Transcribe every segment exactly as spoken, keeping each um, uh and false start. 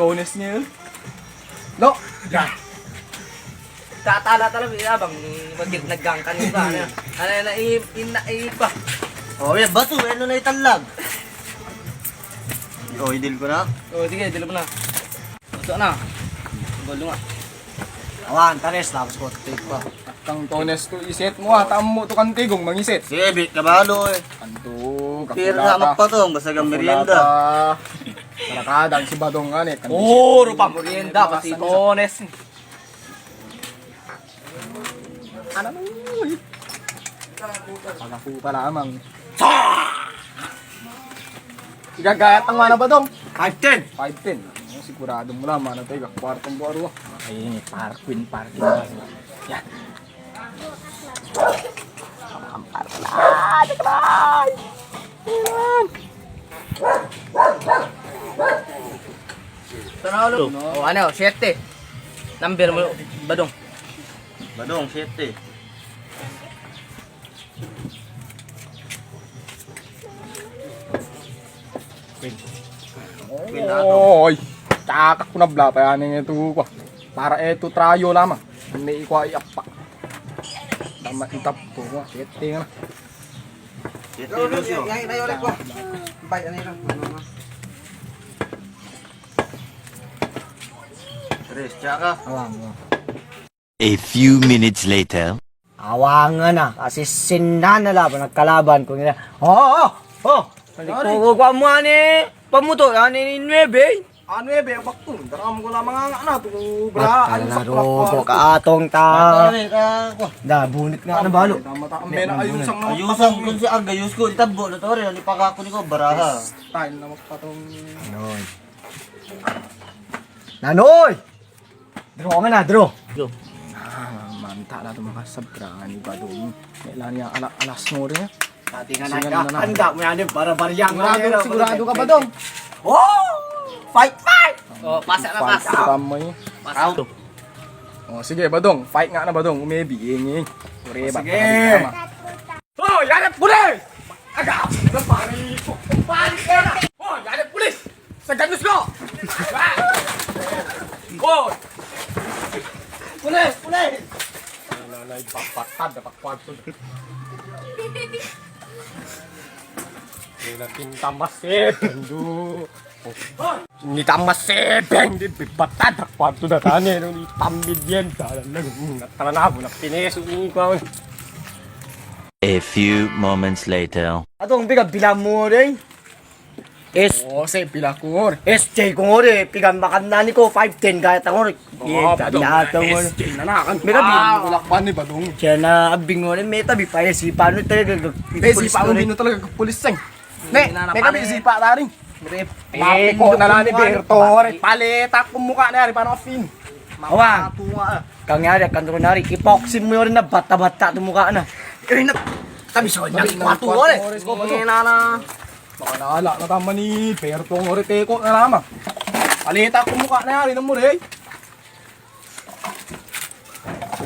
Antones niyan. No. Tatala tala bi abang magit nagangkan iba na. Ano na i ina iba. O, iya bato, ano na italag. O, idil ko na. O, sige, idil mo na. Gusto na. Gol nga. Awan, tares, tapos ko take pa. Kang Tones to iset mo, ah, tammo to Kantigong mangiset. Sige, bit ka balo, eh. Kanto, pira kapulata. Magpatong, basta kang merienda. Kapulata. Barakada si Badong, ane, kan. O, rupa merienda, pasti Tones. Ano mo, eh? Pagapu pa lamang. Sa! Igagayat ang mana ba, Dong? Five ten. Five ten. O, sigurado mo lang, mana tayo, kwartong buwaro. Ay, parking, parking. Yan. Ang parking. Ah, tikman! Tikman! Tanaw lo. O, ano, siyete. Number mo, Badong. Badong, siyete. Oy, takak ko na bla pa yan ito ko. Para ito trayo lamang. May ikwa iapa. Tama itap ko. Siyete nga na. Siyete, Lucio. Yan, yan, yan, yan. Bay, ano yun? Ano nga? Tres, tsaka. Awa, awa. A few minutes later. Awa nga na, kasi sinana la ba nagkalaban ko nga. O, o, o. Sorry. Ko, ko, ko, amo ani, pamuto, ani, nuebe. Anu e, be, bakto. Daram ko lamang nga na, to, bra, ay, sa, ko, ko, kaatong ta. Da, bunit nga na balo. Tama, tama, be, na, ayusan nga. Ayusan ko si Arga, ayus ko, di tabo, na, tore, ani, pagako ni ko, baraha. Style na magpatong. Nanoy. Nanoy! Draw nga na, draw. Yo. Ah, manta la to makasab, bra, ani ba to. Kailangan niya ala-, alas mo rin. Dati nga na, anda mo yan, eh, bara-bara yan. Sigurado, sigurado ka ba, Dong? O! Fight, fight! O, pasa na, pasa. Pasa mo, eh. Pasa. Out. O, sige, Badong. Fight nga na, Badong. Umebi, ing, ing. Ore, sige. Badong. O, ya de pulis! Aga, pare. Pare, pare. O, ya de pulis! Sa gandus ko! O! Pulis, pulis! Ala, ala, ala, ibabata da pa kuarto. Ina, tinta masebeng du. Ni tinta masebeng di, ibabata da kuarto da tane, ni tambi diyan da, na, na, na, na, na, pineso ni ko. A few moments later. Atong pika bilang mo, deng. Es. O, se pila ko ngori. Es, jai ko ngori, pika makan nani ko, five ten gaya ta ngori. O, ye, Badong, ta ngori. Es, jai na na kan. Mera bi. A, wala pa ni Badong. Jai na abing ngori, mera bi pa es, i panu talaga. Es, i panu talaga ke pulis, seng. Ne, mera bi si pa taring. Mapiko na la ni Berto, ngori. Paleta ko muka ne, ari panu fin. Awa. Kang ari, kang turu nari, ipoksim mo ori na bata-bata tu muka na. Ina, tabi so na kuarto, ngori. Ina na. Makanala na taman ni Berto ngori, teko na lama. Paleta ko muka na, ari na mo, re.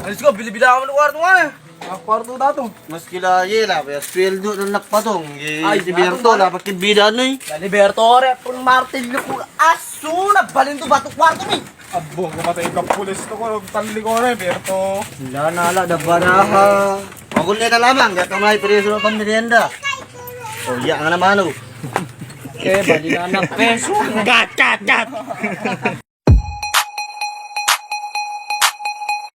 Alis ko, bila-bila aman kuarto nga, e. A, kuarto da to. Maski la, ye la, be, sueldo na nagpatong. Ye, ay, si Berto la, pake bida ni. Dali Berto, re, pun martilyo ko, asu na, balin to ba to kuarto ni. Abo, ko patay ka pulis to ko, tali ko, re, Berto. La, na, la, da baraha. Ako na lamang, ga' ka may preso na pamerienda. O, ya nga naman, o. E, bali na anak preso. Kat, kat, kat.